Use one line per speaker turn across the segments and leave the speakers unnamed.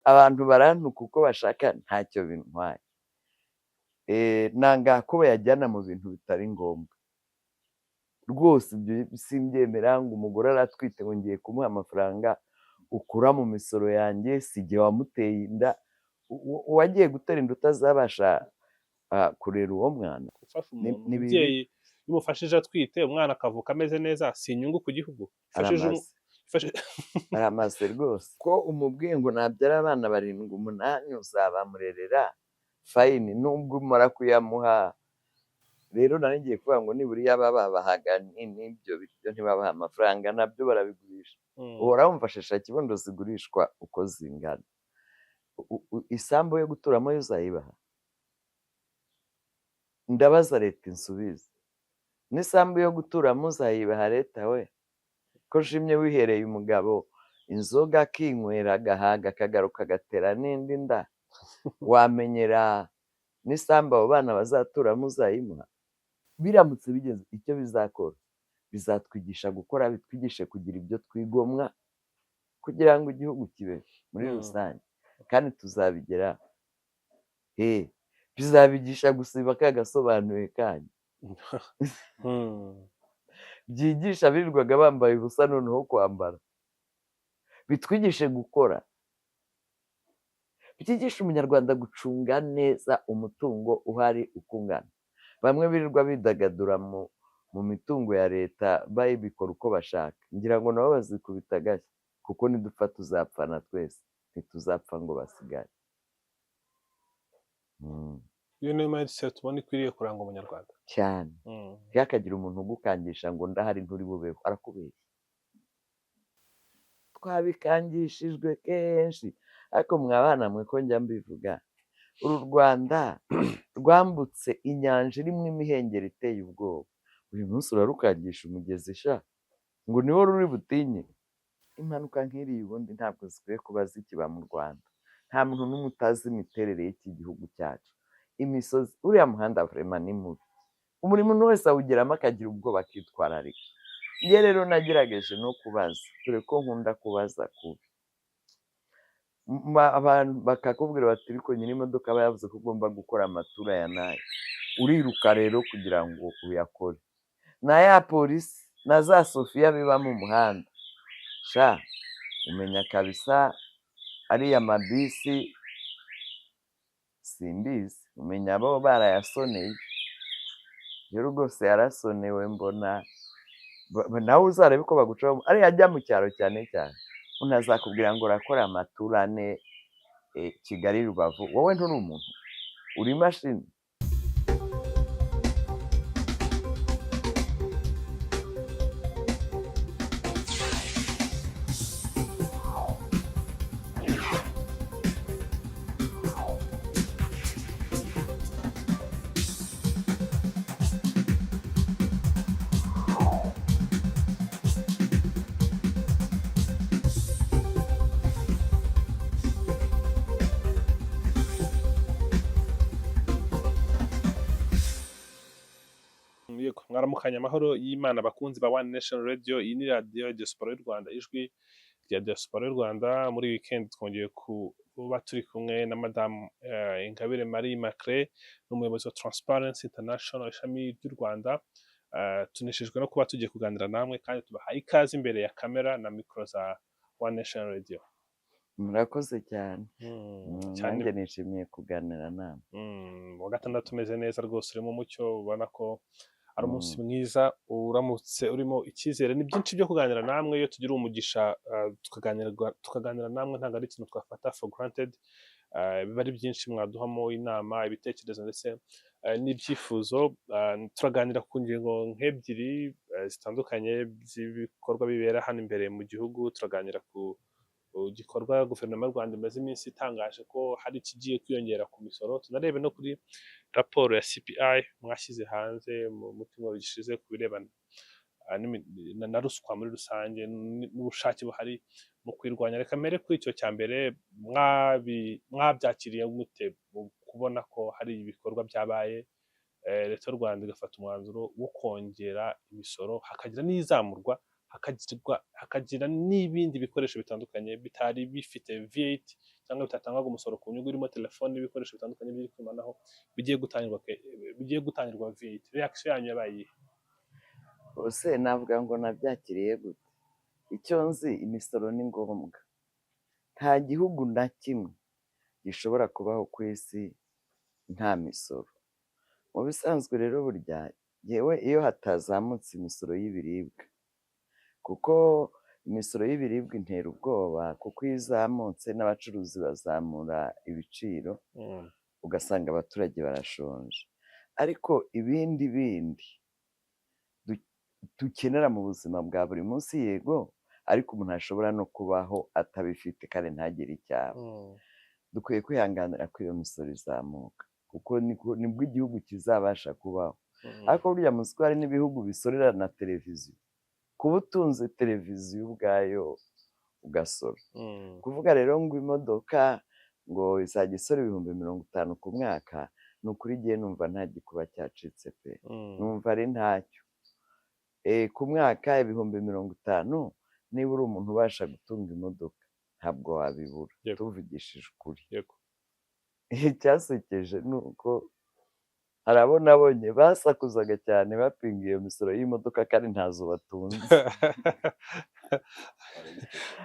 Abantu barantuka uko bashaka ntacyo bintwaye. Nanga ko bayajyana mu bintu bitari ngombwa rwose, ibyo simbyemera. Ngo umugore aratwite ngo ngiye kumuha amafaranga ukura mu misoro yanjye, si jye wamuteye inda. Uwagiye gutera inda utazabasha kurera uwo mwana.
Gufasha
Ni
umuntu
ni bibi.
Umubyeyi iyo umufashije atwite, umwana akavuka ameze neza, si inyungu ku gihugu? Ufashije
Aramaze. Aramaze rwose. Ko umubwiye ngo nabyara abana barindwi, umunani uzabamurerera, fine, nubwo umara kuyamuha. Rero nari ngiye kuvuga ngo nibura iyo babahaga n'ibyo biryo ntibabaha amafaranga, nabyo barabigurisha. Uhora wumva shesha kibondo zigurishwa uko zingana. Isambu yo guturamo yo uzayibaha? Ndabaza leta insubize, n'isambu yo guturamo uzayibaha leta we? Ko nshimye wihereye umugabo inzoga akinywera agahaga akagaruka agatera n'indi nda, wamenyera n'isambu abo bana bazaturamo uzayimuha? Biramutse bigeze icyo bizakora, bizatwigisha gukora, bitwigishe kugira ibyo twigomwa kugira ngo igihugu kibe muri rusange, kandi tuzabigeraho. Bizabigisha gusiba ka gasobanuye kanyu. Byigisha abirirwaga bambaye ubusa noneho kwambara, bitwigishe gukora, byigishe umunyarwanda gucunga neza umutungo uhari uko ungana. Bamwe birirwa bidagadura mu mitungo ya leta bayibikora uko bashaka, ngira ngo nabo bazikubita agashyi, kuko nidupfa tuzapfana twese, ntituzapfa ngo basigare.
Iyo niyo mindset ubona ikwiriye kuranga umunyarwanda?
Cyane. Ntihakagire umuntu ugukangisha ngo ndahari nturi bubeho, arakubeshya. Twabikangishijwe kenshi, ariko mwa bana mwe, ko njya mbivuga, uru Rwanda rwambutse inyanja irimo imihengeri iteye ubwoba, uyu munsi urarukangisha umugezi sha ngo niwo ruri butinye? Impanuka nk'iriya ubundi ntabwo zikwiye kuba zikiba mu Rwanda. Nta muntu n'umwe utazi imiterere y'iki gihugu cyacu, imisozi, uriya muhanda vraiment ni mubi, buri muntu wese awugeramo akagira ubwoba, akitwararika. Njye rero nagerageje no kubaza, dore ko nkunda kubaza kubi. Abantu bakakubwira bati ariko nyiri imodoka aba yavuze ko ugomba gukora amatura ya nayo, uriruka rero kugira ngo uyakore, na ya polisi na za sofiya biba mu muhanda sha, umenya kabisa ariya mabisi simbizi, umenya bo barayasoneye. Rero rwose yarasonewe, mbona nawe uzarebe ko bagucaho ariya ajya mu cyaro cyane cyane, umuntu azakubwira ngo urakora amatura ane, Kigali Rubavu, wowe nturi umuntu, uri imashini.
Yego, mwaramukanye amahoro y'Imana abakunzi ba One Nation Radio. Iyi ni radiyo ya Diaspora y'u Rwanda, ijwi rya Diaspora y'u Rwanda. Muri weekend twongeye kuba turi kumwe na Madamu Ingabire Marie Immaculée, n'umuyobozi wa Transparency International ishami ry'u Rwanda. Tuneshejwe no kuba tugiye kuganira namwe, kandi tubahaye ikaze imbere ya kamera na mikoro za One Nation Radio.
Murakoze cyane.
Cyane.
Nanjye nishimiye kuganira namwe.
Wa gatandatu umeze neza rwose, urimo umucyo, ubona ko ari umunsi mwiza, uramutse urimo icyizere. Ni byinshi byo kuganira namwe. Iyo tugira umugisha tukaganira namwe, ntabwo ari ikintu twafata for granted. Biba ari byinshi mwaduhamo inama, ibitekerezo ndetse n'ibyifuzo. Turaganira ku ngingo nk'ebyiri zitandukanye z'ibikorwa bibera hano imbere mu gihugu. Turaganira ku gikorwa guverinoma y'u Rwanda imaze iminsi itangaje ko hari ikigiye kwiyongera ku misoro, tunarebe no kuri raporo ya CPI mwashyize hanze mu cyumweru gishize ku birebana na ruswa muri rusange n'ubushake buhari mu kuyirwanya. Reka mbere kuri icyo cya mbere, mwabyakiriye mute mu kubona ko hari ibikorwa byabaye, leta y'u Rwanda igafata umwanzuro wo kongera imisoro, hakagira n'izamurwa? Hakagira n'ibindi bikoresho bitandukanye bitari bifite VAT cyangwa bitatangwaga umusoro ku nyungu, irimo telefone n'ibikoresho bitandukanye by'itumanaho bigiye gutangirwa VAT. Reaction yanyu yabaye iyihe?
Bose navuga ngo nabyakiriye gute? Icyo nzi, imisoro ni ngombwa. Nta gihugu na kimwe gishobora kubaho ku isi nta misoro. Mu bisanzwe rero, burya yewe iyo hatazamutse imisoro y'ibiribwa, kuko imisoro y'ibiribwa intera ubwoba, kuko iyo izamutse n'abacuruzi bazamura ibiciro, ugasanga abaturage barashonje. Ariko ibindi bindi dukenera mu buzima bwa buri munsi, yego, ariko umuntu ashobora no kubaho atabifite kandi ntagire icyaba. Dukwiye kwihanganira ko iyo misoro izamuka, kuko nibwo igihugu kizabasha kubaho. Ariko burya muzi ko hari n'ibihugu bisorera na televiziyo? Kuba utunze televiziyo ubwayo ugasora. Kuvuga rero ngo imodoka ngo izajya isora 50,000 ku mwaka, ni ukuri igihe numva nta gikuba cyacitse pe. Numva ari ntacyo. Ku mwaka 50,000, niba uri umuntu ubasha gutunga imodoka, ntabwo wabibura. Tuvugishije ukuri, icyasekeje ni uko hari abo nabonye basakuzaga cyane bapinga iyo misoro y'imodoka kandi ntazo batunze.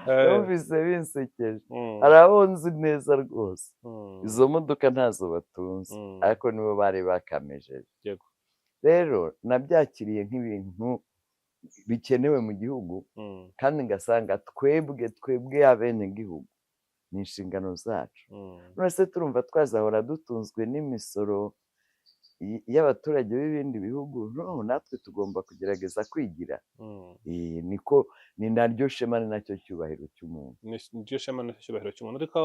Numvise binsekeje. Hari abo nzi neza rwose izo modoka ntazo batunze, ariko nibo bari bakamejeje. Rero nabyakiriye nk'ibintu bikenewe mu gihugu, kandi ngasanga twebwe abenegihugu ni inshingano zacu. None se turumva twazahora dutunzwe n'imisoro y'abaturage b'ibindi bihugu? No, natwe tugomba kugerageza kwigira. Niko ni naryo shema, ni nacyo cyubahiro cy'umuntu.
Niryo shema, nacyo cyubahiro cy'umuntu. Ariko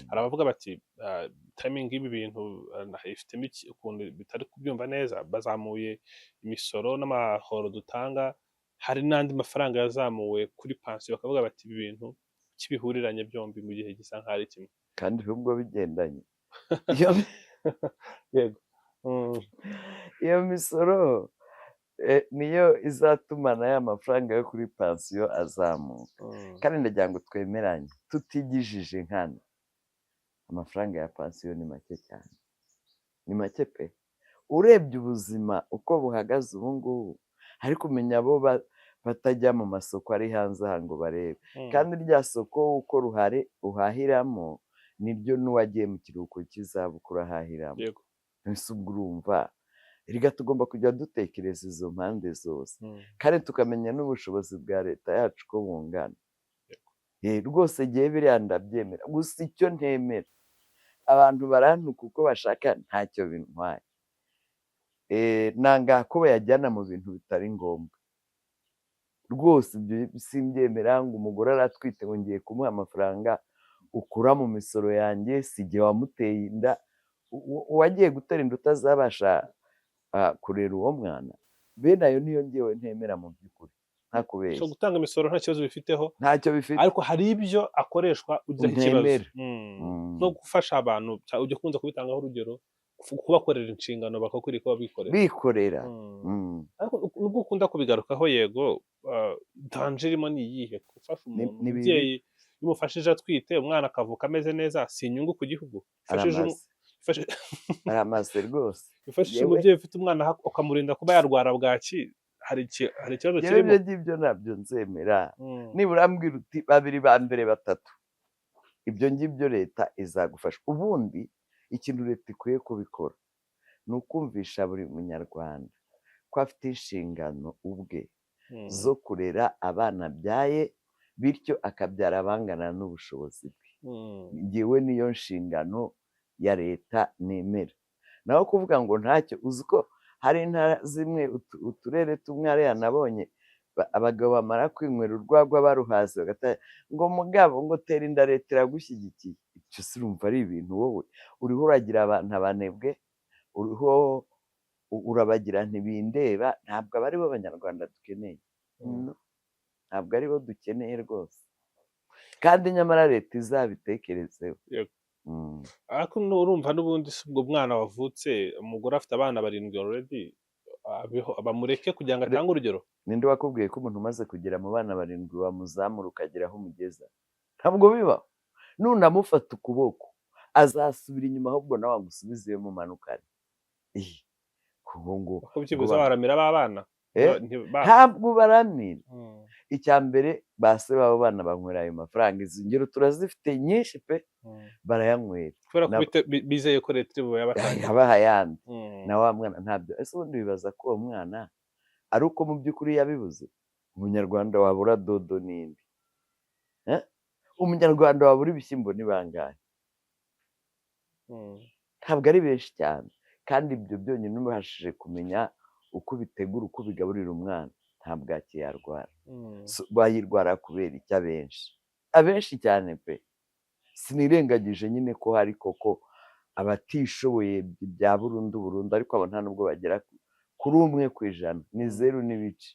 hari abavuga bati timing y'ibi bintu ifitemo ukuntu bitari kubyumva neza. Bazamuye imisoro n'amahoro dutanga, hari n'andi mafaranga yazamuwe kuri pansiyo, bakavuga bati ibi bintu kibihuriranye byombi mu gihe gisa nk'aho ari kimwe.
Kandi ahubwo bigendanye.
Yego.
Iyo misoro niyo izatuma n'aya mafaranga yo kuri pansiyo azamuka. Kandi ndagira ngo twemeranye tutigijije nkana, amafaranga ya pansiyo ni make cyane, ni make pe, urebye ubuzima uko buhagaze ubu ngubu. Ariko umenya abo batajya mu masoko ari hanze aha ngo barebe. Kandi rya soko uko ruhari uhahiramo niryo n'uwagiye mu kiruhuko cy'izabukuru ahahiramo. Ese ubwo urumva, erega tugomba kujya dutekereza izo mpande zose, kandi tukamenya n'ubushobozi bwa leta yacu ko bungana. Rwose ngewe biriya ndabyemera. Gusa icyo ntemera, abantu barantuka uko bashaka, ntacyo bintwaye. Nanga ko bayajyana mu bintu bitari ngombwa rwose, ibyo simbyemera. Ngo umugore aratwite, ngo ngiye kumuha amafaranga ukura mu misoro yanjye, si jye wamuteye inda. Uwagiye gutera inda utazabasha kurera uwo mwana, bene ayo niyo ngewe ntemera mu by'ukuri, ntakubeshya.
So gutanga imisoro nta kibazo bifiteho?
Ntacyo bifite.
Ariko hari ibyo akoreshwa ugiraho ikibazo.
Ntemera.
Nko gufasha abantu, ujya ukunze kubitangaho urugero, kubakorera inshingano bakakwiriye kuba bikorera.
Bikorera.
Ariko nubwo ukunda kubigarukaho, yego, danger irimo ni iyihe? Gufasha umuntu,
Ni bibi.
umubyeyi iyo umufashije atwite, umwana akavuka ameze neza, si inyungu ku gihugu?
Aramaze, aramaze rwose.
Ufashije
Yewe.
umubyeyi ufite umwana ukamurinda kuba yarwara bwaki, hari ikibazo
Yewe,
kirimo?
ibyo ngibyo ntabyo nzemera. Nibura mbwira uti babiri ba mbere, batatu, ibyo ngibyo leta izagufasha. Ubundi ikintu leta ikwiye kubikora ni ukumvisha buri munyarwanda ko afite inshingano ubwe zo kurera abana abyaye, bityo akabyara abangana n'ubushobozi bwe. Ngewe niyo nshingano ya leta nemera. Naho kuvuga ngo ntacyo, uzi ko hari intara zimwe, uturere tumwe hariya nabonye abagabo bamara kwinywera urwagwa baruhaze ngo mugabo ngo tera inda, leta iragushyigikiye. Ibyo si urumva ari ibintu? Wowe uriho uragira abantu abanebwe, uriho urabagira ntibindeba. Ntabwo aba aribo banyarwanda dukeneye. No, ntabwo aribo dukeneye rwose, kandi nyamara leta izabitekerezeho.
Ariko urumva n'ubundi si ubwo mwana wavutse, umugore afite abana barindwi already. Abeho, bamureke kugira ngo atange urugero.
Ninde wakubwiye ko umuntu umaze kugera mu bana 7 wamuzamura ukagera aho umugeza? Ntabwo bibaho. Nunamufata ukuboko azasubira inyuma, ahubwo nawe agusubize iyo mumanukane. Ngo
Ko byibuze baramira ba bana.
Ntabwo baramira. Icya mbere base babo bana banywera ayo mafaranga, izi ngero turazifite nyinshi pe, barayanywera
kubera ko bizeye ko leta iri buyabatange,
yabaha ayandi. Na wa mwana ntabyo. Ese ubundi bibaza ko uwo mwana ari uko mu by'ukuri yabibuze? Umunyarwanda wabura dodo n'indi, umunyarwanda wabura ibishyimbo ni bangahe? Ntabwo ari benshi cyane. Kandi ibyo byonyine ubashije kumenya uko ubitegura, uko ubigaburira umwana, nta bwaki yarwara. Bayirwara kubera icyo? Abenshi cyane pe. Sinirengagije nyine ko hari koko abatishoboye bya burundu burundu, ariko abo nta nubwo bagera kuri 1%, ni 0.5.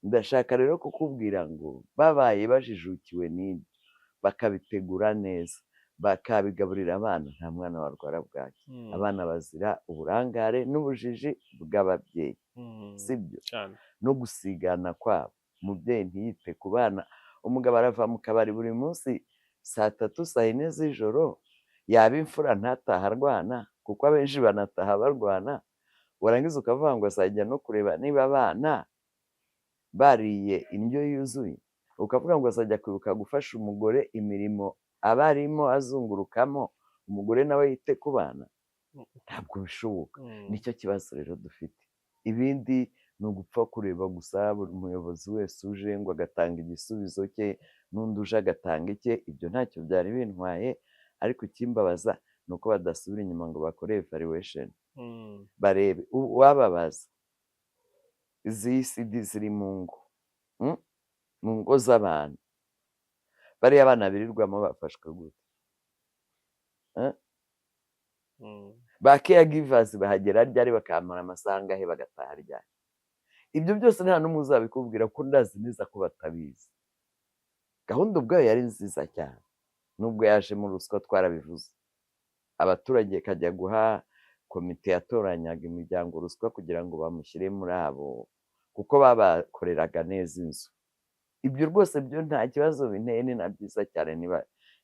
Ndashaka rero kukubwira ngo babaye bajijukiwe n'ibyo, bakabitegura neza, bakabigaburira abana, nta mwana warwara bwaki. Abana bazira uburangare n'ubujiji bw'ababyeyi, sibyo? No gusigana kwabo. Umubyeyi ntiyite ku bana. Umugabo arava mu kabari buri munsi saa 3 saa 4 z'ijoro, yaba imfura ntataha arwana, kuko abenshi banataha barwana. Warangiza ukavuga ngo azajya no kureba niba abana bariye indyo yuzuye, ukavuga ngo azajya kwibuka gufasha umugore imirimo aba arimo azungurukamo, umugore nawe yite ku bana. Ntabwo bishoboka. Nicyo kibazo rero dufite. Ibindi ni ugupfa kureba gusa, buri muyobozi wese uje ngo agatanga igisubizo cye, n'undi uje agatanga icye. Ibyo ntacyo byari bintwaye, ariko ikimbabaza ni uko badasubira inyuma ngo bakore evaluation, barebe uwababaza izi ECD ziri mu ngo, mu ngo z'abantu, bariya abana birirwamo bafashwe gute? Ba caregivers bahagera ryari, bakamara amasaha angahe, bagataha ryari? Ibyo byose nta n'umwe uzabikubwira, ko ndazi neza ko batabizi. Gahunda ubwayo yari nziza cyane, nubwo yajemo ruswa twarabivuze. Abaturage kajya guha komite yatoranyaga imiryango ruswa kugira ngo bamushyire muri abo, kuko babakoreraga neza inzu. Ibyo rwose byo nta kibazo binteye, ni na byiza cyane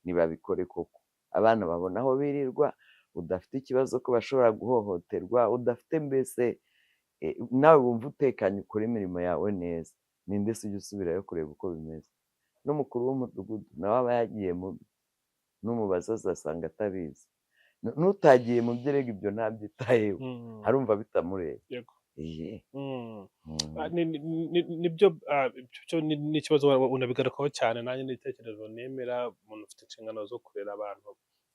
nibabikore koko. Abana babona aho birirwa, udafite ikibazo ko bashobora guhohoterwa, udafite mbese nawe wumva utekanye, ukora imirimo yawe neza. Ninde se ujya usubirayo kureba uko bimeze? N'umukuru w'umudugudu nawe aba yagiye mu bye, n'umubaza azasanga atabizi. N'utagiye mu bye rega ibyo ntabyitayeho, arumva bitamureba.
Nibyo, ni ikibazo unabigarukaho cyane. Nanjye n'ibitekerezo nemera, umuntu ufite inshingano zo kurera abantu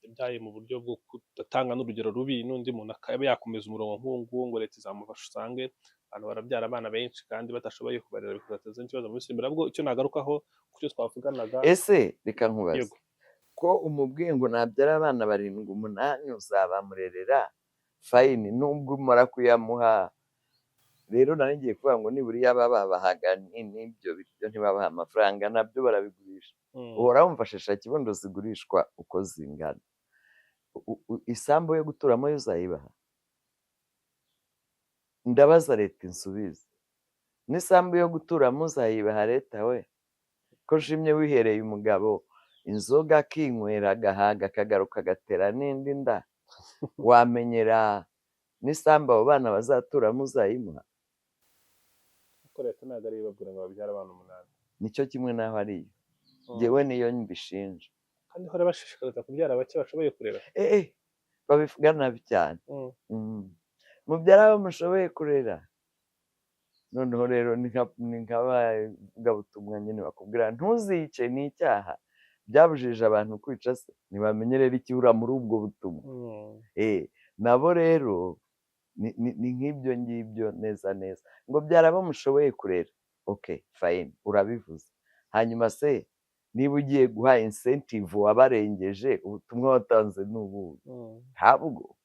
yabyaye mu buryo bwo kudatanga n'urugero rubi, n'undi muntu akaba yakomeza umurongo nk'uwo nguwo ngo leta izamufasha, usange abantu barabyara abana benshi kandi badashoboye kubarera, bikazateza ikibazo mu minsi imbere. Ahubwo icyo nagarukaho ku cyo twavuganaga,
Ese reka nkubaze, ko umubwiye ngo nabyara abana 7 8 uzabamurerera, fine, nubwo umara kuyamuha. Rero nari ngiye kuvuga ngo nibura iyo babahaga n'ibyo biryo ntibabaha amafaranga, nabyo barabigurisha. Uhora wumva shesha kibondo zigurishwa uko zingana. Isambu yo guturamo yo uzayibaha? Ndabaza leta insubize. N'isambu yo guturamo uzayibaha leta we? Ko nshimye wihereye umugabo inzoga akinywera agahaga akagaruka agatera n'indi nda, wamenyera n'isambu abo bana bazaturamo uzayimuha?
Kuko leta ntabwo ariyo ibabwira ngo babyare abana 8.
Nicyo kimwe n'aho ariyo. Njyewe niyo mbishinja.
Kandi ihora bashishikariza kubyara bake bashoboye kurera.
Babivuga nabi cyane. Mubyara abo mushoboye kurera. Noneho rero ni nk'abavugabutumwa nyine bakubwira ntuzice, ni icyaha. Byabujije abantu kwica se, ntibamenye rero ikibura muri ubwo butumwa. Nabo rero ni nk'ibyo ngibyo neza neza. Ngo byara abo mushoboye kurera. Okay, fine, urabivuze. Hanyuma se niba ugiye guha incentive wabarengeje, ubutumwa watanze ni ubuhe? Ntabwo.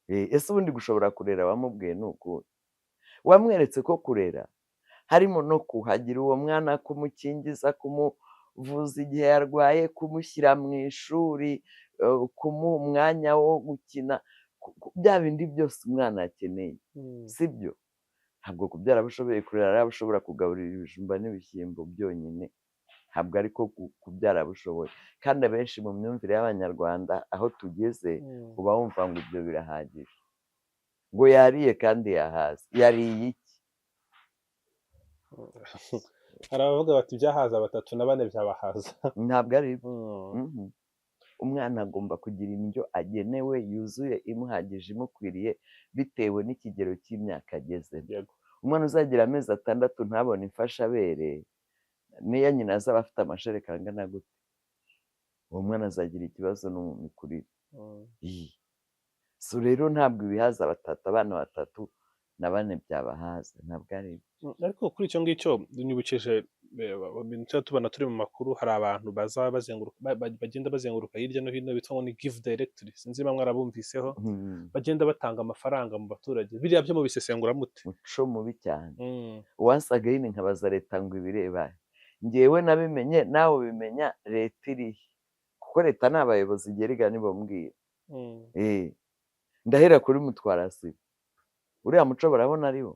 Ese ubundi gushobora kurera wamubwiye ni ukuhe? Wamweretse ko kurera harimo no kuhagira uwo mwana, kumukingiza, kumuvuza igihe yarwaye, kumushyira mu ishuri, kumuha umwanya wo gukina, bya bindi byose umwana akeneye, sibyo? Ntabwo kubyara abo ushoboye kurera ari abo ushobora kugaburira ibijumba n'ibishyimbo byonyine, ntabwo ariko kubyara abo ushoboye. Kandi abenshi mu myumvire y'Abanyarwanda aho tugeze, uba wumva ngo ibyo birahagije, ngo yariye kandi yahaze. Yariye iki?
Hari abavuga bati byahaza batatu na bane byabahaza.
Ntabwo ari byo. Umwana agomba kugira indyo agenewe yuzuye, imuhagije, imukwiriye, bitewe n'ikigero cy'imyaka agezemo. Umwana uzagira amezi 6 ntabone imfashabere, niyo nyina azaba afite amashereka angana gute, uwo mwana azagira ikibazo no mu mikurire. So rero ntabwo ibihaza batatu, abana batatu na bane byabahaza, ntabwo ari byo.
Ariko kuri icyo ngicyo nyibukije ibintu tuba tubona turi mu makuru, hari abantu baza bazenguruka, bagenda bazenguruka hirya no hino, bitwa ngo ni give directly, sinzi niba mwarabumviseho, bagenda batanga amafaranga mu baturage. Biriya byo mubisesengura mute?
Muco mubi cyane. Once again nkabaza leta ngo ibireba, ngewe nabimenye nawe ubimenya, leta irihe? Kuko leta ni abayobozi igeriga nibo mbwira. Ndahera kuri Mutwarasibo, uriya muco barabona ariwo,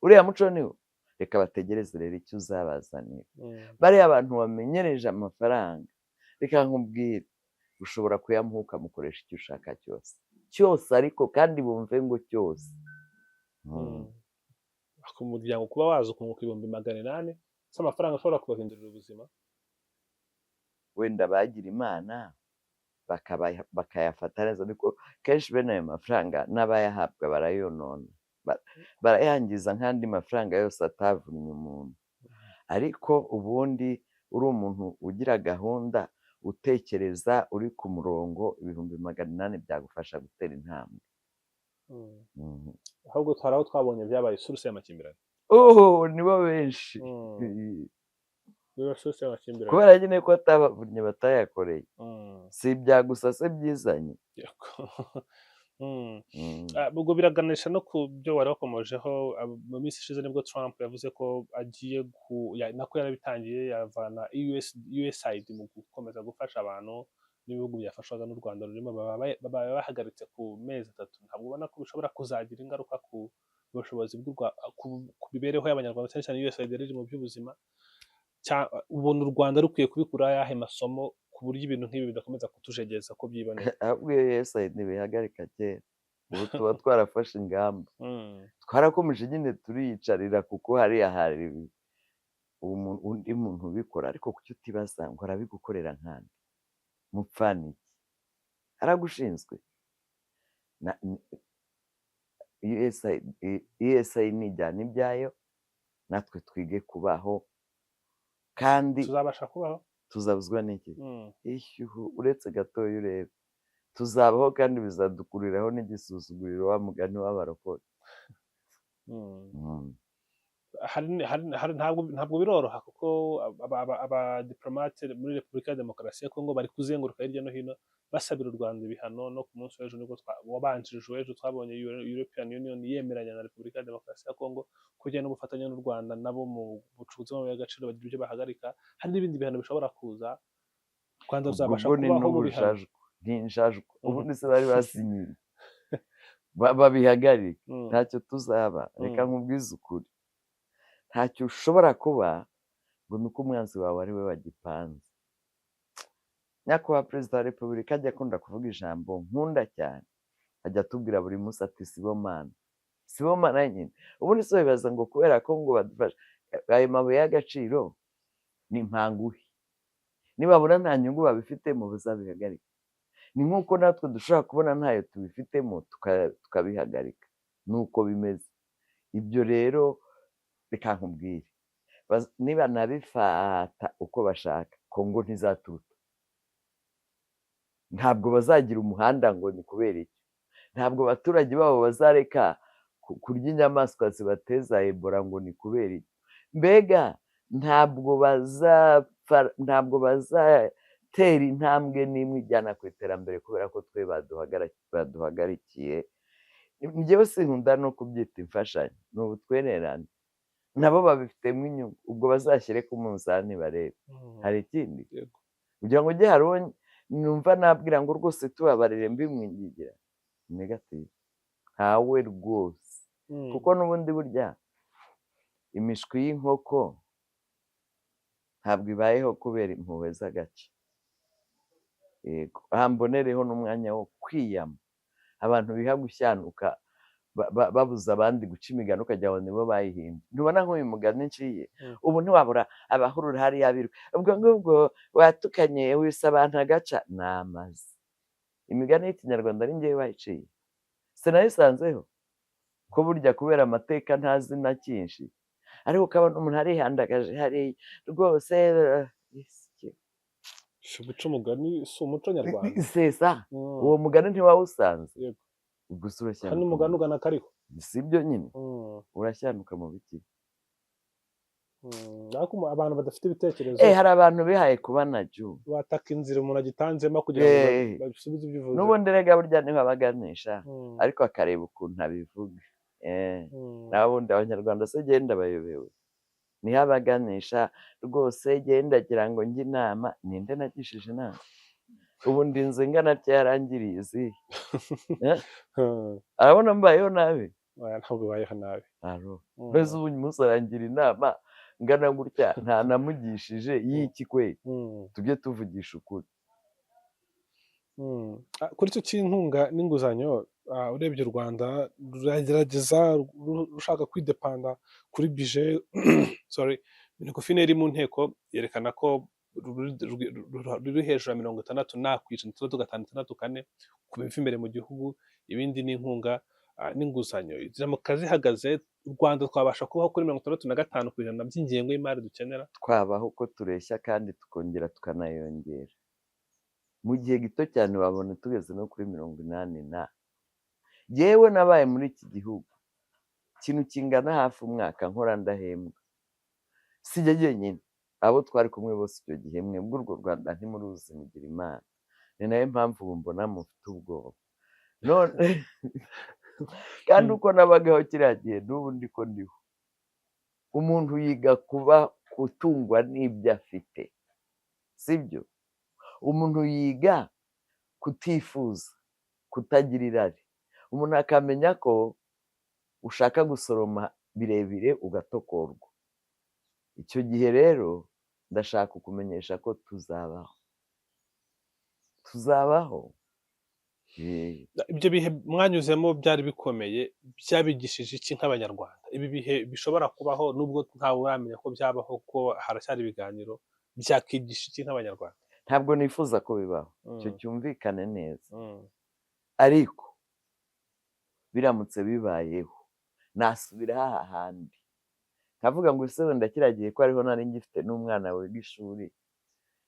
uriya muco niwo. Reka bategereze rero icyo uzabazanira. Bariya abantu bamenyereje amafaranga, reka nkubwire, ushobora kuyamuha ukamukoresha icyo ushaka cyose cyose, ariko kandi bumve ngo cyose.
Ku muryango kuba waza ukunguka 800,000 si amafaranga ashobora kubahindurira ubuzima?
Wenda bagira Imana bakayafata neza, ariko kenshi bene ayo mafaranga n'abayahabwa barayonona, barayangiza nk'andi mafaranga yose atavunnye umuntu. Ariko ubundi uri umuntu ugira gahunda, utekereza, uri ku murongo, 800,000 byagufasha gutera intambwe.
Ahubwo hari aho twabonye byabaye source y'amakimbirane.
Oh, nibo benshi.
Biba source y'amakimbirane.
Kubera nyine ko atabavunnye, batayakoreye. Si ibya gusa se byizanye?
Yego. Ubwo biraganisha no ku byo wari wakomojeho. Mu minsi ishize nibwo Trump yavuze ko agiye ku nako yarabitangiye, yavana USAID mu gukomeza gufasha abantu n'ibihugu byafashwaga n'u Rwanda rurimo, baba bahagaritse ku mezi 3. Ntabwo ubona ko bishobora kuzagira ingaruka ku bushobozi ku mibereho y'Abanyarwanda, cyane cyane USAID iri mu by'ubuzima? Ubona u Rwanda rukwiye kubikura ayahe masomo ku buryo ibintu nk'ibi bidakomeza kutujegeza ko byiboneye?
Ahubwo iyo USAID ntibihagarika kera, ubu tuba twarafashe ingamba. Twarakomeje nyine turiyicarira, kuko hariya hari undi muntu ubikora. Ariko kuki utibaza ngo arabigukorera nkande, mupfana iki, aragushinzwe? USAID nijyana ibyayo, natwe twige kubaho kandi.
Tuzabasha kubaho?
Tuzabuzwa n'iki? Ishyuhu, uretse gatoya urebe, tuzabaho kandi bizadukuriraho n'igisuzuguriro, wa mugani w'abarokore.
Ntabwo biroroha, kuko abadiplomate muri Repubulika ya Demokarasi ya Kongo bari kuzenguruka hirya no hino basabira u Rwanda ibihano. No ku munsi w'ejo nibwo wabanjirije uw'ejo, twabonye European Union yemeranya na Repubulika ya Demokarasi ya Kongo kujya no gufatanya n'u Rwanda nabo mu bucukuzi bw'amabuye y'agaciro, bagira ibyo bahagarika. Hari n'ibindi bihano bishobora kuza. U Rwanda
Ubwo
ruzabasha
bwo ni
kubaho mu bihano?
N'ubujajwa, n'injajwa. Ubundi se bari basinyiye babihagarike? Ntacyo tuzaba. Reka nkubwize ukuri, ntacyo ushobora kuba ngo ni uko umwanzi wawe ari we wagipanze. Nyakubahwa Perezida wa Repubulika ajya akunda kuvuga ijambo nkunda cyane, ajya atubwira buri munsi ati "Sibomana, sibomana." Nyine ubundi se wibaza ngo kubera ko ngo badufasha ayo mabuye y'agaciro ni mpanguhe, nibabona nta nyungu babifitemo bazabihagarika. Ni nk'uko natwe dushobora kubona ntayo tubifitemo tukabihagarika, ni uko bimeze. Ibyo rero reka nkubwire, niba nabifata uko bashaka, Kongo ntizaturuta. Ntabwo bazagira umuhanda ngo ni kubera iki, ntabwo abaturage babo bazareka kurya inyamaswa zibateza Ebola ngo ni kubera iki. Mbega ntabwo bazapfa, ntabwo bazatera intambwe n'imwe ijyana ku iterambere kubera ko twe baduhagarikiye. Njyewe sinkunda no kubyita imfashanyo, ni ubutwererane, nabo babifitemo inyungu. Ubwo bazashyire ku munzani barebe. Hari ikindi? Kugira ngo ujye, hari uwo numva nabwira ngo rwose tubabarire mbimwingingira? Negative, ntawe rwose. Kuko n'ubundi burya imishwi y'inkoko ntabwo ibayeho kubera impuhwe z'agace. Yego, aha mbonereho n'umwanya wo kwiyama abantu biha gushyanuka babuza abandi guca imigani, ukagira ngo nibo bayihimbye. Ntubona nk'uyu mugani nciye? Ubu ntiwabura abahurura hariya biruka, ubwo ngubwo watukanye wise abantu agaca. Ni amazi imigani y'Ikinyarwanda ari njyewe bayiciye, sinayisanzeho ko burya kubera amateka ntazi na cyinshi, ariko ukabona umuntu arihandagaje hariya rwose.
Guca umugani si umuco nyarwanda.
Sesa uwo mugani ntiwawusanze.
Yego.
Ubwo se urashyanuka
Hano umugani ugana kariho.
Si byo nyine, urashyanuka mu biki?
Ariko abantu badafite ibitekerezo.
Hari abantu bihaye kuba na ju
bataka inzira umuntu agitanzemo kugira ngo basubize ibyo uvuze.
N'ubundi rega burya niho abaganisha, ariko akareba ukuntu abivuga. Naho ubundi Abanyarwanda se genda bayobewe, niho abaganisha rwose. Genda agira ngo njye inama, ninde nagishije inama? Ubu ndi inzu ingana atya yarangiriye izihe? Arabona mbayeho nabi?
Oya, ntabwo ubayeho nabi.
Aro. Mbese ubu uyu munsi arangira inama ngana gutya ntanamugishije y'iki kwe? Tujye tuvugisha ukuri.
Kuri icyo cy'inkunga n'inguzanyo, urebye u Rwanda ruragerageza, rushaka kwidepanda kuri budget, sorry, Minecofin iri mu nteko yerekana ko ruri hejuru ya 60%, 65, 64 ku biva imbere mu gihugu, ibindi ni inkunga n'inguzanyo. Ziramuka zihagaze, u Rwanda twabasha kubaho kuri 65% by'ingengo y'imari dukenera?
Twabaho uko tureshya kandi tukongera tukanayongera. Mu gihe gito cyane wabona tugeze no kuri 80 na. Yewe, nabaye muri iki gihugu ikintu kingana hafi umwaka nkora ndahembwa, si jye jyenyine, abo twari kumwe bose icyo gihe. Mwebwe urwo Rwanda ntimuruzi, mugira Imana. Ni nayo mpamvu ubu mbona mufite ubwoba none. Kandi uko nabagaho kiriya gihe n'ubu ndiko ndiho. Umuntu yiga kuba gutungwa n'ibyo afite, sibyo? Umuntu yiga kutifuza, kutagira irari. Umuntu akamenya ko ushaka gusoroma birebire ugatokorwa. Icyo gihe rero ndashaka kukumenyesha ko tuzabaho, tuzabaho.
Ibyo bihe mwanyuzemo byari bikomeye, byabigishije iki nk'Abanyarwanda? Ibi bihe bishobora kubaho, nubwo ntawe uramenya ko byabaho, ko haracyari ibiganiro, byakigisha iki nk'Abanyarwanda?
Ntabwo nifuza ko bibaho, icyo cyumvikane neza. Ariko biramutse bibayeho, nasubira hahandi nkavuga ngo ese wenda kiriya gihe ko ariho nari ngifite n'umwana wiga ishuri,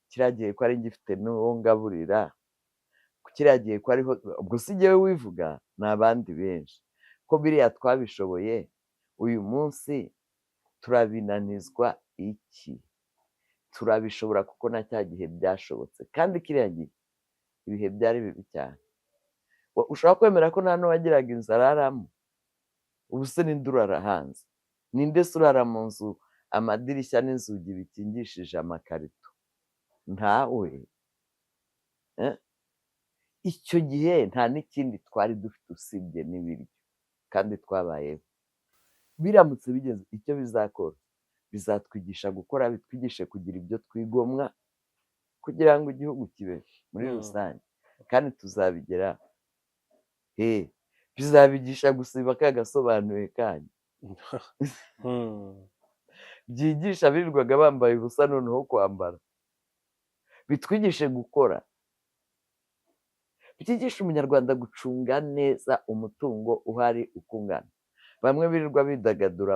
kiriya gihe ko ari ngifite n'uwo ngaburira, kiriya gihe ko ariho, ubwo si jyewe wivuga, ni abandi benshi, ko biriya twabishoboye, uyu munsi turabinanizwa iki? Turabishobora, kuko na cya gihe byashobotse. Kandi kiriya gihe ibihe byari bibi cyane. Ushobora kwemera ko nta n'uwagiraga inzu araramo? Ubu se ninde urara hanze? Ninde se urara mu nzu amadirishya n'inzugi bikingishije amakarito? Ntawe. Icyo gihe nta n'ikindi twari dufite usibye n'ibiryo, kandi twabayeho. Biramutse bigeze, icyo bizakora, bizatwigisha gukora, bitwigishe kugira ibyo twigomwa kugira ngo igihugu kibe muri rusange, kandi tuzabigera he. Bizabigisha gusiba ka gasobanuye kanyu, byigisha abirirwaga bambaye ubusa noneho kwambara, bitwigishe gukora, byigishe Umunyarwanda gucunga neza umutungo uhari uko ungana. Bamwe birirwa bidagadura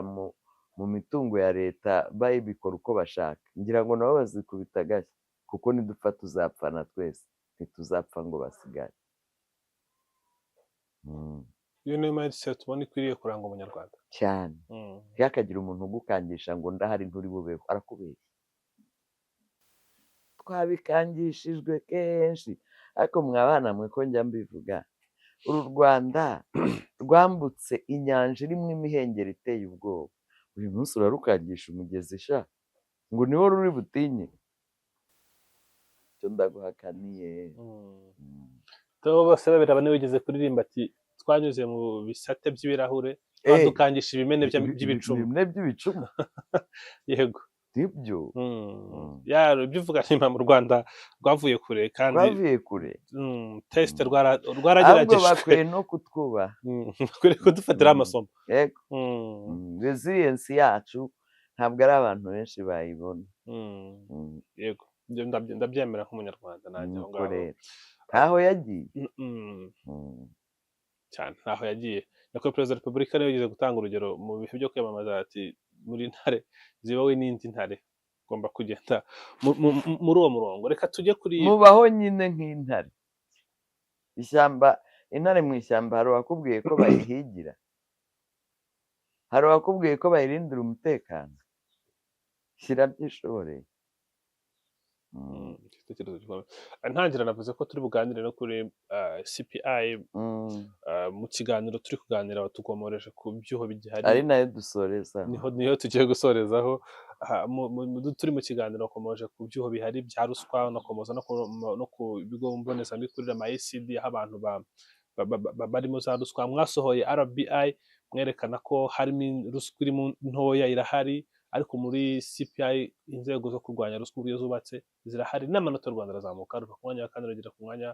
mu mitungo ya leta, bayibikora uko bashaka, ngira ngo nabo bazikubita agashyi, kuko nidupfa tuzapfana twese, ntituzapfa ngo basigare.
Iyo niyo mindset ubona ikwiriye kuranga Umunyarwanda?
Cyane. Ntihakagire umuntu ugukangisha ngo ndahari nturi bubeho, arakubeshya. Twabikangishijwe kenshi, ariko mwa bana mwe ko njya mbivuga, uru Rwanda rwambutse inyanja irimo imihengeri iteye ubwoba, uyu munsi urarukangisha umugezi sha ngo niwo ruri butinye? Icyo ndaguhakaniye.
Theo Bosebabireba niwe wigeze kuririmba ati: "Twanyuze mu bisate by'ibirahure." Badukangisha ibimene by'ibicuma.
Ibimene by'ibicuma.
Yego.
Nibyo.
Ya, ibyo uvuga ni mu Rwanda rwavuye kure kandi
twavuye kure.
Test
Ahubwo
rwarageragejwe.
Bakwiye no kutwubaha.
Bakwiye kudufatiraho amasomo.
Yego. Resilience yacu ntabwo ari abantu benshi bayibona.
Yego. Ibyo ndabyemera nk'umunyarwanda nanjye aho
Nuko
ngaho.
rero ntaho yagiye.
Cyane, ntaho yagiye. Nyakubahwa Perezida wa Repubulika niwe yigeze gutanga urugero mu bihe byo kwiyamamaza, ati muri ntare zibawe n'indi ntare, ugomba kugenda muri uwo murongo. Reka tujye kuri
Mubaho nyine nk'intare. Ishyamba, intare mu ishyamba, hari uwakubwiye ko bayihigira? Hari uwakubwiye ko bayirindira umutekano? Shyira byishoboreye.
Igitekerezo gikomeye. Ntangira navuze ko turi buganire no kuri CPI. Mu kiganiro turi kuganira batukomoreje ku byuho bigihari,
ari nayo dusoreza.
Niho tugiye gusorezaho. Turi mu kiganiro wakomoje ku byuho bihari bya ruswa, unakomoza no ku bigo mbonezamikurire, ama ECD, aho abantu barimo za ruswa. Mwasohoye RBI mwerekana ko harimo ruswa irimo ntoya, irahari, ariko muri CPI inzego zo kurwanya ruswa uburyo zubatse zirahari, n'amanota y'u Rwanda arazamuka, ruva ku mwanya wa kane rugera ku mwanya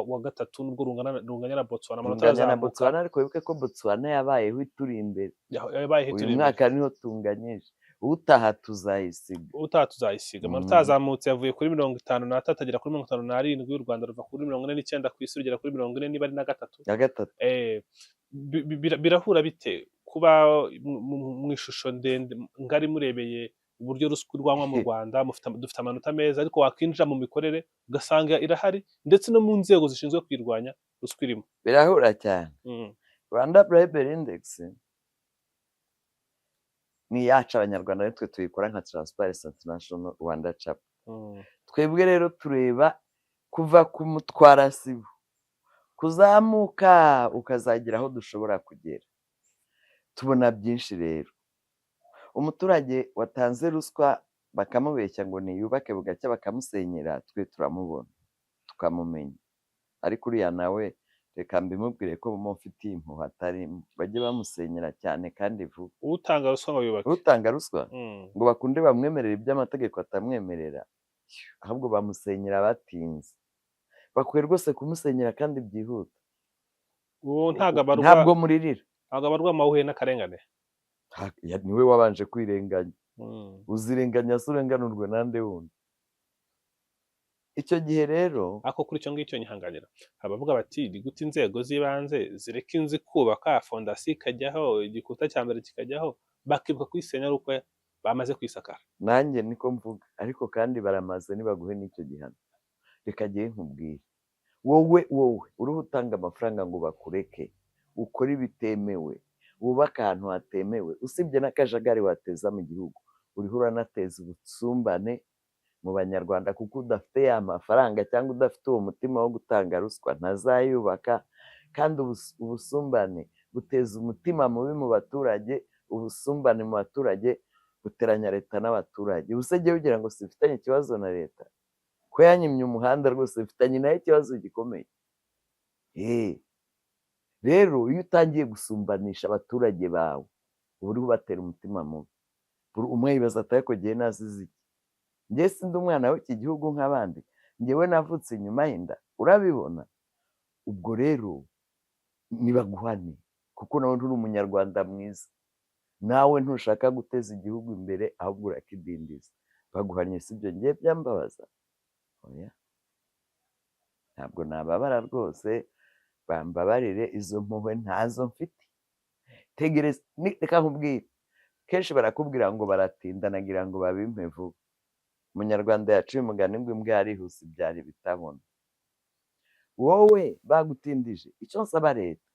wa gatatu, nubwo runganya na Botswana amanota
Tunganya na
arazamuka.
Botswana, ariko wibuke ko Botswana yabayeho ituri imbere.
Yabaye
Uyu
ituri imbere.
mwaka niho tunganyije, utaha tuzayisiga.
Utaha tuzayisiga. Amanota yazamutse, yavuye kuri 53 agera kuri 57. U Rwanda ruva kuri 49 ku isi rugera kuri mirongo ine niba ari na gatatu.
Ya gatatu.
Birahura bite kuba mu ishusho ndende ngari murebeye uburyo ruswa irwanywa mu Rwanda, dufite amanota meza, ariko wakwinjira mu mikorere ugasanga irahari, ndetse no mu nzego zishinzwe kuyirwanya ruswa irimo?
Birahura cyane. Rwanda Bribery Index ni iyacu Abanyarwanda, nitwe tuyikora nka Transparency International Rwanda Chapter. Twebwe rero tureba kuva ku mutwarasibo kuzamuka ukazagera aho dushobora kugera. Tubona byinshi rero. Umuturage watanze ruswa bakamubeshya ngo niyubake, bugacya bakamusenyera, twe turamubona tukamumenya. Ariko uriya nawe reka mbimubwire ko mufitiye impuhwe atarimo, bajye bamusenyera cyane kandi vuba.
Utanga ruswa ngo yubake?
Utanga ruswa ngo bakunde bamwemerera ibyo amategeko atamwemerera, ahubwo bamusenyera batinze. Bakwiye rwose kumusenyera kandi byihuta.
Uwo ntabwo abarwa?
Ntabwo muririra.
Ntabwo abarwa amahuye n'akarengane?
Niwe wabanje kwirenganya. Uzirenganya se urenganurwe nande wundi? Icyo gihe rero
Ariko kuri icyo ngicyo nyihanganira, abavuga bati ni gute inzego z'ibanze zireka inzu kubaka, fondasiyo ikajyaho, igikuta cya mbere kikajyaho, bakibuka kuyisenya ari uko bamaze kuyisakara?
Nanjye niko mvuga, ariko kandi baramaze nibaguhe n'icyo gihano. Reka jyewe nkubwire, wowe uriho utanga amafaranga ngo bakureke ukore ibitemewe, wubake ahantu hatemewe, usibye n'akajagari wateza mu gihugu, uriho uranateza ubusumbane mu Banyarwanda, kuko udafite ya mafaranga cyangwa udafite uwo mutima wo gutanga ruswa ntazayubaka. Kandi ubusumbane buteza umutima mubi mu baturage, ubusumbane mu baturage buteranya leta n'abaturage. Ubuse jyewe ugira ngo sifitanye ikibazo na leta ko yanyimye umuhanda? Rwose mfitanye nayo ikibazo gikomeye. Rero iyo utangiye gusumbanisha abaturage bawe, uba uriho ubatera umutima mubi. Buri umwe yibaza ati ariko jyewe nazize iki? Njye sindi umwana w'iki gihugu nk'abandi? Njyewe navutse inyuma y'inda? Urabibona? Ubwo rero nibaguhane, kuko nawe nturi umunyarwanda mwiza, nawe ntushaka guteza igihugu imbere, ahubwo urakidindiza. Baguhanye, si ibyo ngiye byambabaza? Oya, ntabwo nababara rwose, bambabarire, izo mpuhwe ntazo mfite. Tegereza, reka nkubwire, kenshi barakubwira ngo baratinda, nagira ngo babimpe vuba. Umunyarwanda yaciye umugani ngo imbwa yarihuse ibyara ibitabona. Wowe bagutindije, icyo nsaba leta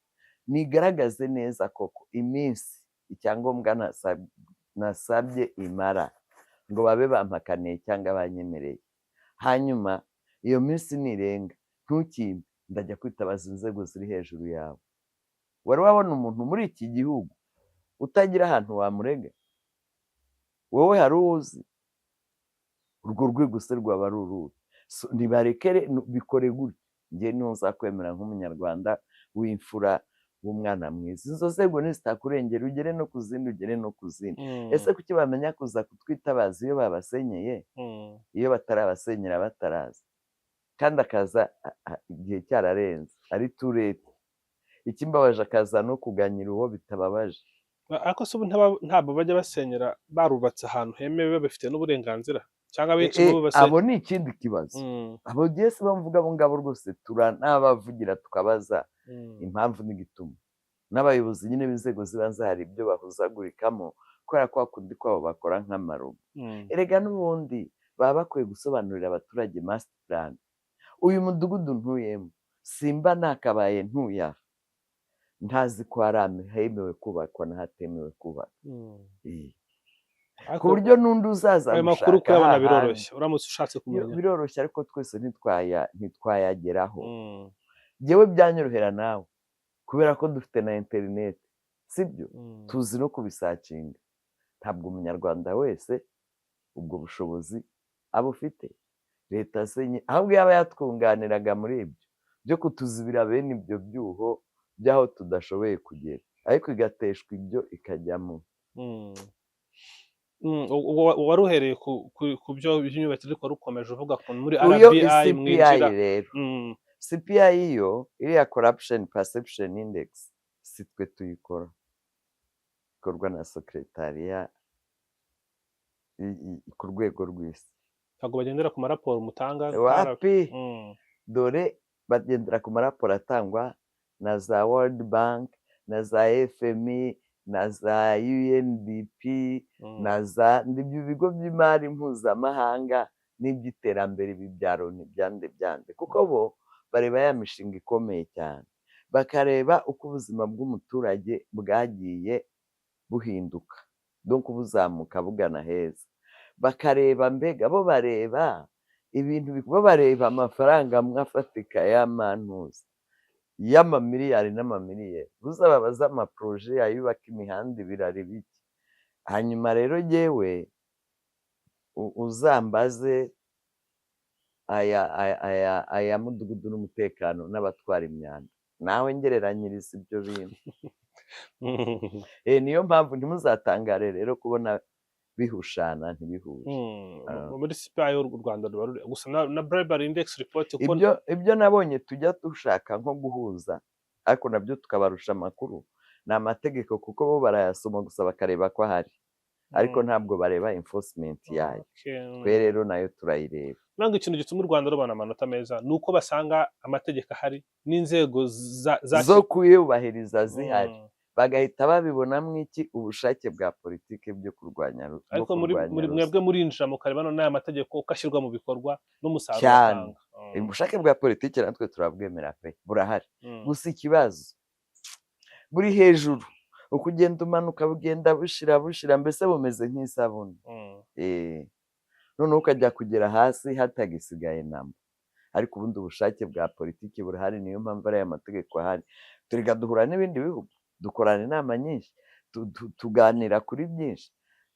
nigaragaze neza koko iminsi icyangombwa nasabye imara ngo babe bampakaniye cyangwa banyemereye. Hanyuma iyo minsi nirenga ntukimpe, ndajya kwitabaza inzego ziri hejuru yawe. Wari wabona umuntu muri iki gihugu utagira ahantu wamurega? Wowe hari uwo uzi? Urwo rwego se rwaba ari uruhe? Nibarekere bikore gutyo, njye niho nzakwemera nk'umunyarwanda w'imfura. w'umwana mwiza. Izo nzego nizitakurengera ugere no ku zindi, ugere no ku zindi. Ese kuki bamenya kuza kutwitabaza iyo babasenyeye, iyo batarabasenyera bataraza, kandi akaza igihe cyararenze ari turete. Ikimbabaje akaza no kuganyira uwo bitababaje.
Ariko se ubu ntabwo bajya basenyera barubatse ahantu hemewe babifite n'uburenganzira, cyangwa abenshi
mu bo abo ni ikindi kibazo. Abo gihe se bamvuga abo ngabo rwose turanabavugira tukabaza impamvu n'igituma. N'abayobozi nyine b'inzego z'ibanze hari ibyo bahuzagurikamo kubera ko hakundi kwabo bakora nk'amarobo. Erega n'ubundi baba bakwiye gusobanurira abaturage master plan. Uyu mudugudu ntuyemo simba nakabaye ntuya, ntazi ko hari hemewe kubakwa n'ahatemewe kubakwa. Ku buryo n'undi uzaza
ayo makuru kuyabona biroroshye uramutse ushatse kumenya.
Biroroshye ariko twese ntitwayageraho. Njyewe byanyorohera nawe kubera ko dufite na interineti, sibyo? Tuzi no kubisacinga. Ntabwo umunyarwanda wese ubwo bushobozi aba ufite. Leta se ahubwo yaba yatwunganiraga muri ibyo byo kutuzibira bene ibyo byuho by'aho tudashoboye kugera, ariko igateshwa ibyo ikajyamo.
Wari uhereye ku byo by'imyubakire ariko rukomeje uvuga ko muri RBI mwinjira
rero. CPI yo iriya corruption perception index si twe tuyikora, ikorwa na secretariat ku rwego rw'isi.
Ntabwo bagendera ku maraporo mutanga
wapi? Dore bagendera ku maraporo atangwa na za World Bank, na za FMI, na za UNDP, na za ibyo bigo by'imari mpuzamahanga n'iby'iterambere ibi bya Loni byande byande, kuko bo bareba ya mishinga ikomeye cyane, bakareba uko ubuzima bw'umuturage bwagiye buhinduka, donc buzamuka bugana heza. Bakareba mbega bo bareba ibintu, bo bareba amafaranga amwe afatika y'amantuza y'amamiliyari n'amamiliyari, uzababaza amaproje ayubaka imihanda ibirari biki. Hanyuma rero yewe uzambaze aya mudugudu n'umutekano n'abatwara imyanda, nawe ngereranyiriza ibyo bintu. Niyo mpamvu ntimuzatangare rero kubona bihushana ntibihuye.
Muri CPI y'u Rwanda gusa na bribery index report
ibyo nabonye tujya dushaka nko guhuza, ariko nabyo tukabarusha amakuru ni amategeko, kuko bo barayasoma gusa bakareba ko ahari, ariko ntabwo bareba enforcement yayo. Twe rero nayo turayireba.
Ntabwo ikintu gituma u Rwanda rubona amanota meza ni uko basanga amategeko ahari n'inzego
zo kuyubahiriza zihari, bagahita babibonamo iki ubushake bwa politike byo kurwanya ruswa.
Ariko muri mwebwe murinjira mukareba none aya mategeko uko ashyirwa mu bikorwa n'umusaruro
atanga. Ubushake bwa politike natwe turabwemera pe, burahari. Gusa ikibazo buri hejuru, uko ugenda umanuka bugenda bushira bushira, mbese bumeze nk'isabune. Noneho ukajya kugera hasi hatagisigaye namba. Ariko ubundi ubushake bwa politiki burahari, niyo mpamvu ari aya mategeko ahari. Turiga duhura n'ibindi bihugu, dukorana inama nyinshi, tuganira kuri byinshi.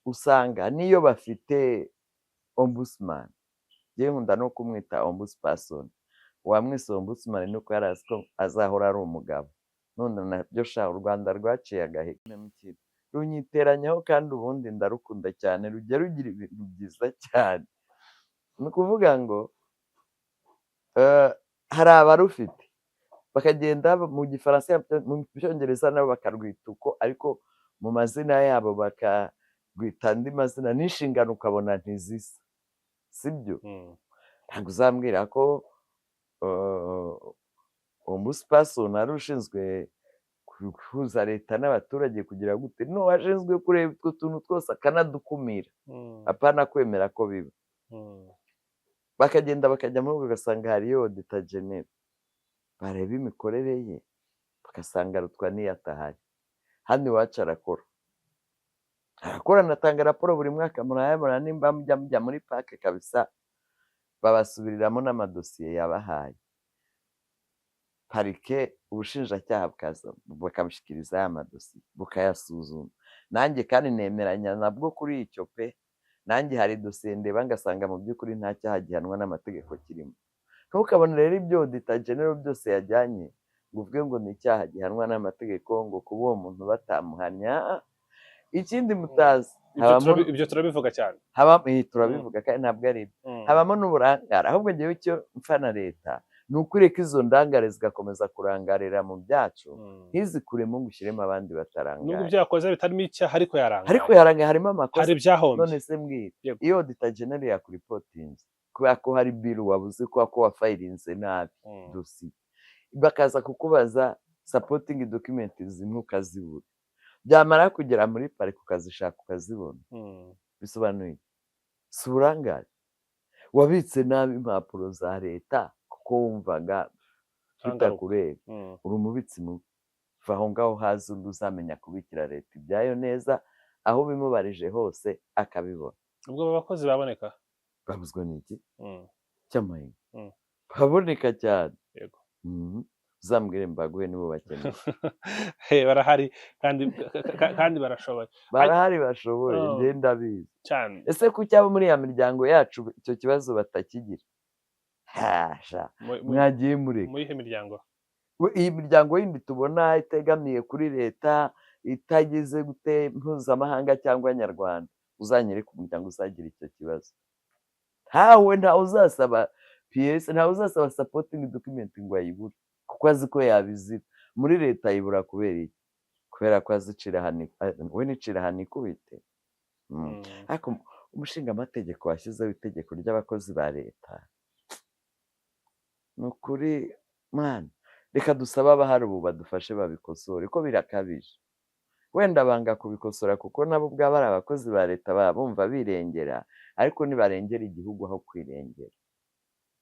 Usanga niyo bafite ombudsman, njyewe nkunda no kumwita ombudsperson, uwamwise ombudsman nuko yari azi ko azahora ari umugabo. None nabyo sha u Rwanda rwaciye agahigo, runyiteranyaho kandi ubundi ndarukunda cyane, rujya rugira ibintu byiza cyane. Ni ukuvuga ngo hari abarufite bakagenda mu gifaransa, mu cyongereza nabo bakarwita uko, ariko mu mazina yabo bakarwita andi mazina, n'inshingano ukabona ntizisa, sibyo? Ntabwo uzambwira ko ombudsperson ari ushinzwe guhuza leta n'abaturage kugira gute, no ashinzwe kureba utwo tuntu twose akanadukumira, apana kwemera ko biba. Bakagenda bakajya muri ugasanga hariyo auditor general, bareba imikorere ye bagasanga arutwa n'iyatahari. Hano iwacu arakora, anatanga raporo buri mwaka, murayabona nimba mujya muri parke kabisa, babasubiriramo n'amadosiye yabahaye. Parike ubushinjacyaha bukabishikiriza ya madosiye bukayasuzuma. Nanjye kandi nemeranya nabwo kuri icyo pe, nanjye hari dosiye ndeba ngasanga mu by'ukuri nta cyaha gihanwa n'amategeko kirimo. Ntukabone rero ibyo auditor general byose yajyanye Ngo uvuge ngo ni icyaha gihanwa n'amategeko, ngo kuba uwo muntu batamuhanya. Ikindi mutazi,
Ibyo turabivuga cyane.
Turabivuga kandi ntabwo ari ibyo. Habamo n'uburangare. Ahubwo ngewe icyo mfa na leta ni ukureka izo ndangare zigakomeza kurangarira mu byacu, ntizikuremo ngo ushyiremo abandi batarangaye.
Nubwo ibyo yakoze bitarimo icyaha, ariko yarangaye.
Ariko yarangaye, harimo amakosa.
Hari ibyahombye.
None se mbwira, iyo auditor general yakuripotinze kubera ko hari bill wabuze, kubera ko wafayirinze nabi dosiye, bakaza kukubaza supporting document zimwe ukazibura, byamara kugera muri parike ukazishaka ukazibona, bisobanuye si uburangare? Wabitse nabi impapuro za leta kuko wumvaga bitakureba, uri umubitsi mubi. Va aho ngaho, haza undi uzamenya kubikira leta ibyayo neza, aho bimubarije hose akabibona.
Ubwo abo bakozi baboneka?
Babuzwa n'iki cy'amahinga? Baboneka cyane. Uzambwire mbaguhe nibo bakeneye.
Barahari kandi barashoboye.
Barahari bashoboye, njye ndabizi
cyane.
Ese kuki abo muri ya miryango yacu icyo kibazo batakigira? Hasha, mwagiye mureka.
Muri ihe miryango?
Iyi miryango yindi tubona itegamiye kuri leta, itageze gute, mpuzamahanga cyangwa nyarwanda, uzanyereka umuryango uzagira icyo kibazo. Ntawe, ntawe uzasaba pièce, ntawe uzasaba supporting document ngo ayibure, kuko azi ko yabizira. Muri leta ayibura kubera iki? Kubera ko azicira we nicira ahantu ikubite. Ariko umushinga amategeko washyizeho itegeko ry'abakozi ba leta, ni ukuri mwana, reka dusabe abahari ubu badufashe babikosore, ko birakabije. Wenda banga kubikosora kuko nabo ubwabo ari abakozi ba leta, baba bumva birengera, ariko nibarengera igihugu aho kwirengera,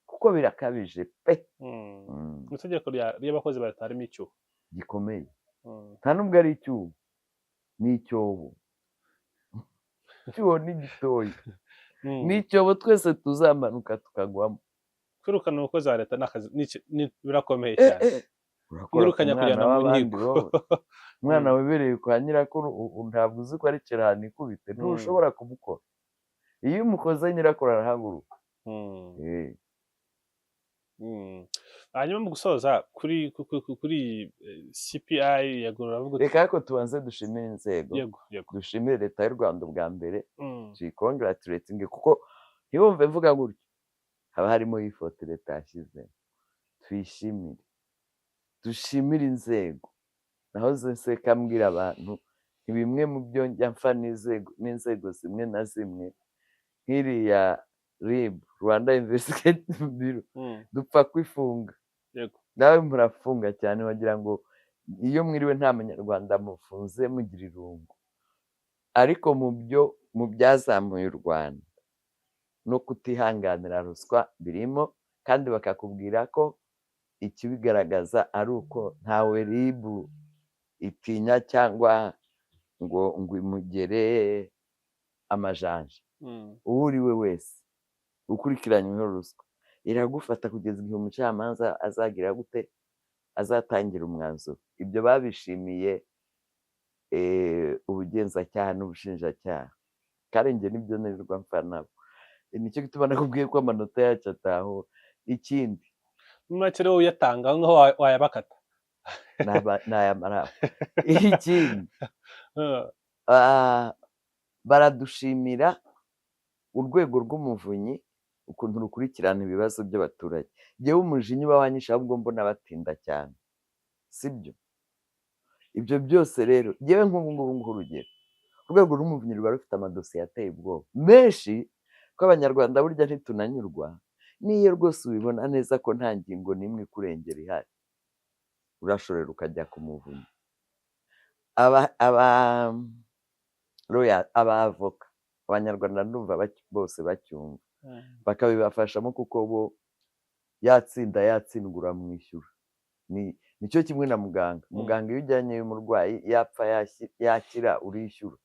kuko birakabije pe.
Mu itegeko ry'abakozi ba leta harimo icyuho
gikomeye. Nta nubwo ari icyuho, ni icyobo. Icyuho ni gitoya, ni icyobo twese tuzamanuka tukagwamo.
Kwirukana umukozi wa leta ni akazi, birakomeye cyane.
Urakora ku
Mwirukanye
mwana
kujyana mu
w'abandi
nkiko.
wowe. Umwana wibereye kwa nyirakuru, ntabwo uzi ko ari kirahani ikubite, ntushobora kumukora. Iyo umukoze nyirakuru arahaguruka.
Hanyuma mu gusoza kuri CPI, yego, uravuga uti
Reka ariko tubanze dushimire inzego.
yego yego
Dushimire leta y'u Rwanda ubwa mbere, tuyicongratulatinge, kuko ntibumve mvuga gutyo, haba harimo ifoto leta yashyize. Tuyishimire, dushimire inzego. Naho nseka mbwira abantu, ni bimwe mu byo njya mfa n'inzego zimwe na zimwe, nk'iriya RIB, Rwanda Investigative Bureau, dupfa kwifunga. Nawe murafunga cyane, wagira ngo iyo mwiriwe nta munyarwanda mufunze mugira irungu. Ariko mu byo mu byazamuye u Rwanda no kutihanganira ruswa birimo, kandi bakakubwira ko ikibigaragaza ari uko ntawe RIB itinya cyangwa ngo imugere amajanja. Uwo uri we wese ukurikiranyweho ruswa, iragufata kugeza igihe umucamanza azagira gute, azatangira umwanzuro. Ibyo babishimiye ubugenzacyaha n'ubushinjacyaha, kandi njye nibyo nirirwa mpfa nabo. Nicyo gituma nakubwiye ko amanota yacu atahura. Ikindi,
Muri make rero uyatanga aho ngaho wayabakata.
Nayamara. Ikindi, baradushimira urwego rw'umuvunyi ukuntu rukurikirana ibibazo by'abaturage. Njyewe umujinya uba wanyishe, ahubwo mbona batinda cyane, sibyo? Ibyo byose rero, njyewe nk'ubu ngubu nguha urugero, urwego rw'umuvunyi ruba rufite amadosiye ateye ubwoba menshi, ko abanyarwanda burya ntitunanyurwa n'iyo rwose ubibona neza ko nta ngingo n'imwe ikurengera ihari, urashorera ukajya ku muvunyi. Aba lawyer, abavoka, abanyarwanda ndumva bose bacyumva, bakabibafashamo, kuko bo yatsinda yatsindwa uramwishyura. Ni nicyo kimwe na muganga. Muganga iyo ujyanyeyo umurwayi, yapfa yakira, urishyura,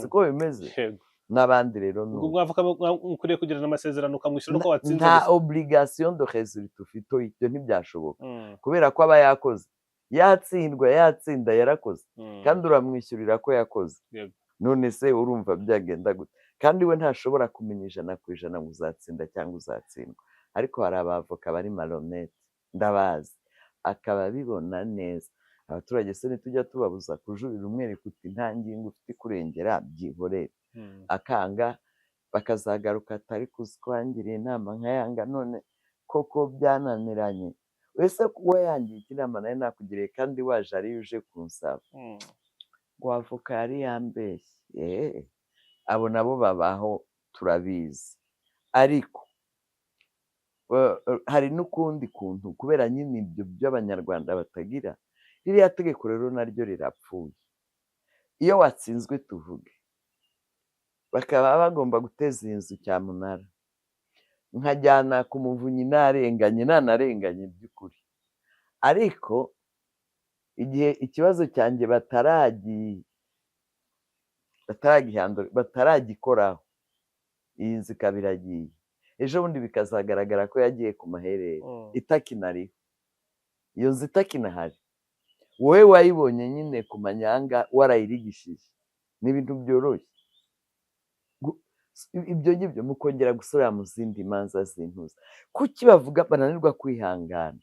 siko bimeze?
Yego.
N'abandi rero ni
Ubwo
uko.
Mwavoka mukwiriye kugirana amasezerano, ukamwishyura uko watsinze
Nta
gusa.
obligation de résultat ufite, ibyo ntibyashoboka, kubera ko aba yakoze, yatsindwa yatsinda yarakoze, kandi uramwishyurira ko yakoze. None se urumva byagenda gute? Kandi we ntashobora kumenya 100% ngo uzatsinda cyangwa uzatsindwa. Ariko hari abavoka bari malhonnêtes, ndabazi. akaba abibona neza. Abaturage se ntitujya tubabuza kujurira, umwereka uti nta ngingo ufite kurengera, byihorere. Akanga, bakazagaruka atari kuzwangiriye inama nkayanga, none koko byananiranye. Wese kuba yangiye inama nawe nakugiriye kandi waje ariyo uje kunsaba, ngo avoka yari yambeshye. Abo nabo babaho turabizi. Ariko hari n'ukundi kuntu, kubera nyine ibyo by'Abanyarwanda batagira ririya tegeko rero naryo rirapfuye. Iyo watsinzwe tuvuge bakaba bagomba guteza iyi nzu cyamunara, nkajyana ku muvunyi narenganye, nanarenganye by'ukuri, ariko igihe ikibazo cyanjye bataragikoraho, iyi nzu ikaba iragiye, ejo bundi bikazagaragara ko yagiye ku maherere itakinariho, iyo nzu itakinahari, wowe wayibonye nyine ku manyanga warayirigishije. Ni ibintu byoroshye ibyo ngibyo, mukongera gusubira mu zindi manza z'intuza. Kuki bavuga bananirwa kwihangana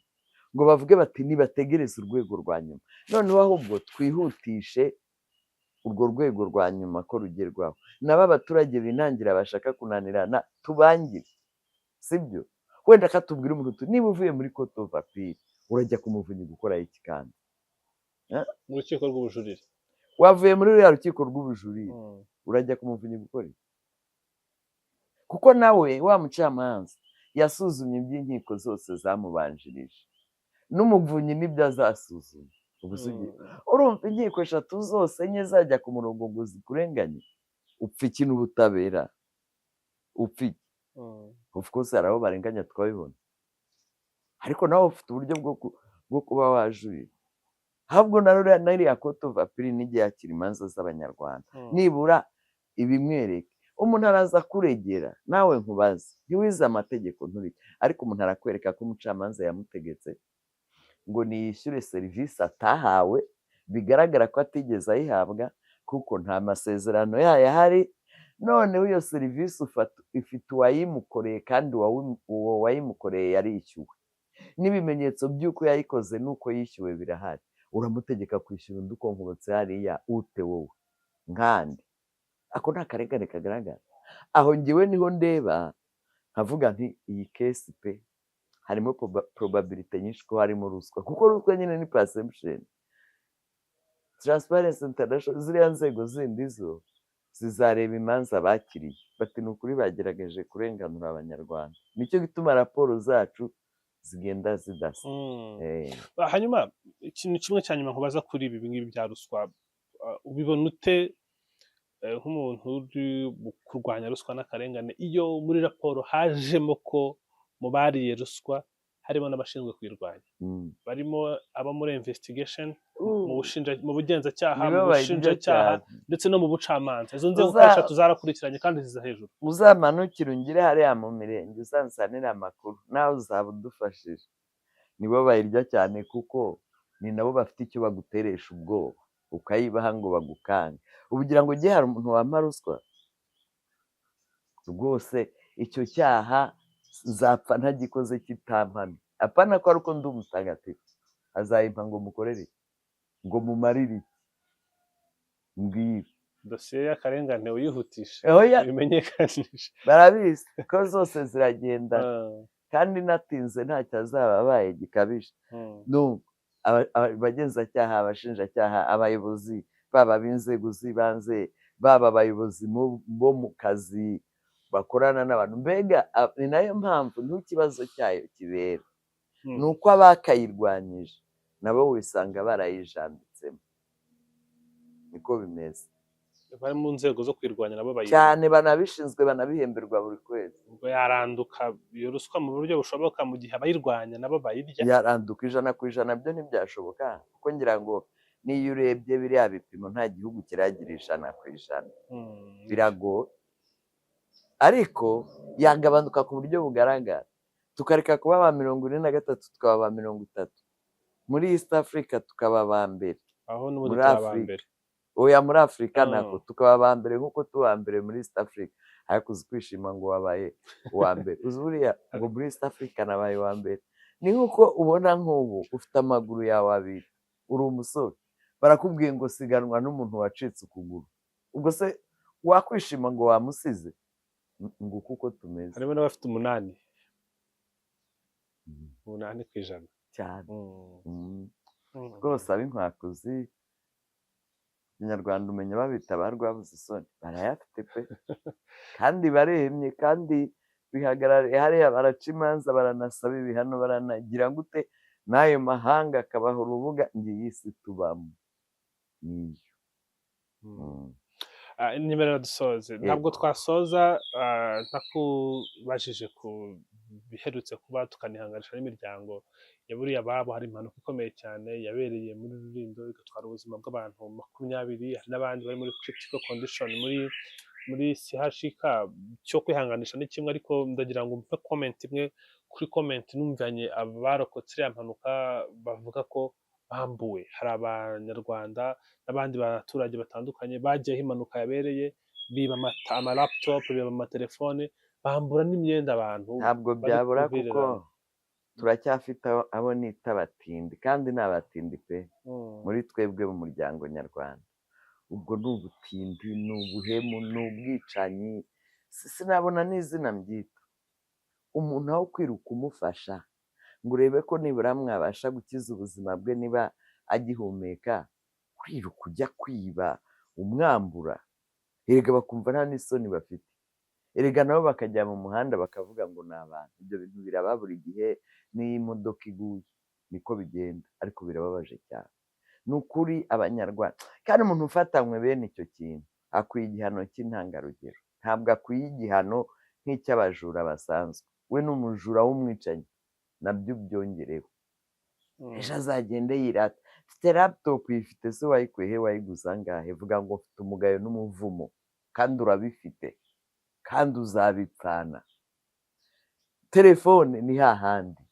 ngo bavuge bati nibategereze urwego rwa nyuma, noneho ahubwo twihutishe urwo rwego rwa nyuma ko rugerwaho, nabo abaturage binangira bashaka kunanirana tubangire, sibyo? Wenda katubwira umuntu niba uvuye muri Court of Appeal urajya ku muvunyi gukora iki kandi
mu rukiko rw'ubujurire,
wavuye muri ruriya rukiko rw'ubujurire urajya ku muvunyi gukora iki? Kuko nawe wa mucamanza yasuzumye iby'inkiko zose zamubanjirije, n'umuvunyi nibyo azasuzuma. Urumva inkiko 3 zose 4 zajya ku murongo ngo zikurenganye, upfa iki n'ubutabera? Upfa iki? Of course hari abo barenganya twabibona, ariko nawe ufite uburyo bwo kuba wajurira. Ahubwo na iriya Court of Appeal nijye yakira imanza z'Abanyarwanda, nibura ibimwereke. Umuntu araza kuregera nawe nkubaze, ntiwize amategeko nturi, ariko umuntu arakwereka ko umucamanza yamutegetse ngo niyishyure serivisi atahawe, bigaragara ko atigeze ayihabwa kuko nta masezerano yayo ahari. Noneho iyo serivisi ifite uwayimukoreye, kandi uwo wayimukoreye yarishyuwe, n'ibimenyetso by'uko yayikoze n'uko yishyuwe birahari. Uramutegeka kwishyura undi ukonkobotse hariya ute wowe nkandi? Ako ni akarengane kagaragara. Aho ngewe niho ndeba nkavuga nti iyi kesi pe harimo probability nyinshi ko harimo ruswa, kuko ruswa nyine ni perception. Transparency International, ziriya nzego zindi zo zizareba imanza bakiriye bati ni ukuri bagerageje kurenganura Abanyarwanda. Nicyo gituma raporo zacu zigenda zidasa.
Hanyuma ikintu kimwe cya nyuma nkubaza kuri ibi ngibi bya ruswa, ubibona ute nk'umuntu uri kurwanya ruswa n'akarengane, iyo muri raporo hajemo ko mu bariye ruswa harimo n'abashinzwe kuyirwanya, barimo abo muri investigation, mu bugenzacyaha, mu bushinjacyaha ndetse no mu bucamanza? Izo nzego 3 zarakurikiranye kandi ziza hejuru.
Uzamanukire ungire hariya mu mirenge, uzansanire amakuru, nawe uzaba udufashije. Nibo bayirya cyane kuko ni nabo bafite icyo baguteresha ubwoba, ukayibaha ngo bagukange. Ubugira ngo ujye hari umuntu wampa ruswa rwose, icyo cyaha nzapfa ntagikoze kitampamye. Apana ko ari uko ndi umutagatifu, azayimpa ngo mukorere, ngo mumarire iki? Mbwira.
Dosiye y'akarengane uyihutishe, bimenyekanishe.
Barabizi ko zose ziragenda, kandi natinze ntacyo azaba abaye gikabije. Abagenzacyaha, abashinjacyaha, abayobozi baba b'inzego z'ibanze, baba abayobozi bo mu kazi bakorana n'abantu, mbega ni nayo mpamvu n'ikibazo cyayo kibera ni uko abakayirwanyije nabo wisanga barayijanditsemo. Niko bimeze.
Bari mu nzego zo kwirwanya nabo bayirwanya
cyane, banabishinzwe, banabihemberwa buri kwezi.
Ubwo yaranduka iyo ruswa mu buryo bushoboka mu gihe abayirwanya nabo bayirya?
Yaranduka 100% byo ntibyashoboka, kuko ngira ngo niyo urebye biriya bipimo nta gihugu kiragira 100%, biragoye. Ariko yagabanuka ku buryo bugaragara, tukareka kuba ba 43 tukaba ba 30 muri East Africa, tukaba ba mbere muri Afrika. Oya, muri Afrika nako tukaba ba mbere nk'uko tuba mbere muri East Africa. Ariko uzi kwishima ngo wabaye uwa mbere, uzi buriya ngo muri East Africa nabaye uwa mbere, Ni nk'uko ubona nk'ubu ufite amaguru yawe abiri, uri umusore, barakubwiye ngo siganwa n'umuntu wacitse ukuguru, ubwo se wakwishima ngo wamusize? Nguko uko tumeze.
Harimo n'abafite 8, 8%
cyane. Rwose ab'inkwakuzi Ikinyarwanda umenya babita ba rwabuze isoni, barayafite pe, kandi baremye, kandi bihagarariye hariya, baraca imanza, baranasaba ibihano, baranagira gute, n'ayo mahanga akabaha urubuga. Ngiyi isi tubamo niyo.
Nimero dusoze, ntabwo twasoza ntakubajije ku biherutse kuba, tukanihanganisha n'imiryango yaburiye ababo. Hari impanuka ikomeye cyane yabereye muri Rulindo igatwara ubuzima bw'abantu 20, hari n'abandi bari muri critical condition muri CHUK. Cyo kwihanganisha ni kimwe, ariko ndagira ngo mpe comment imwe kuri comment numvanye abarokotse iriya mpanuka bavuga ko bambuwe. Hari Abanyarwanda n'abandi baturage batandukanye bagiye aho impanuka yabereye, biba ama laptop, biba amatelefone, bambura n'imyenda abantu.
Ntabwo byabura, kuko turacyafite abo nita abatindi, kandi ni abatindi pe, muri twebwe mu muryango nyarwanda. Ubwo ni ubutindi, ni ubuhemu, ni ubwicanyi, sinabona n'izina mbyita. Umuntu aho kwiruka umufasha ngo urebe ko nibura mwabasha gukiza ubuzima bwe niba agihumeka, kwiruka ujya kwiba umwambura, erega bakumva nta n'isoni bafite, erega nabo bakajya mu muhanda bakavuga ngo ni abantu. Ibyo bintu biraba buri gihe, n'iyo imodoka iguye niko bigenda, ariko birababaje cyane. Ni ukuri Abanyarwanda, kandi umuntu ufatanywe bene icyo kintu akwiye igihano cy'intangarugero, ntabwo akwiye igihano nk'icy'abajura basanzwe. We ni umujura w'umwicanyi, nabyo byongerewe. Ejo azagende yirata, mfite laptop, uyifite se wayikuye he, wayiguze angahe? Vuga ngo mfite umugayo n'umuvumo, kandi urabifite, kandi uzabipfana. Telefone ni hahandi,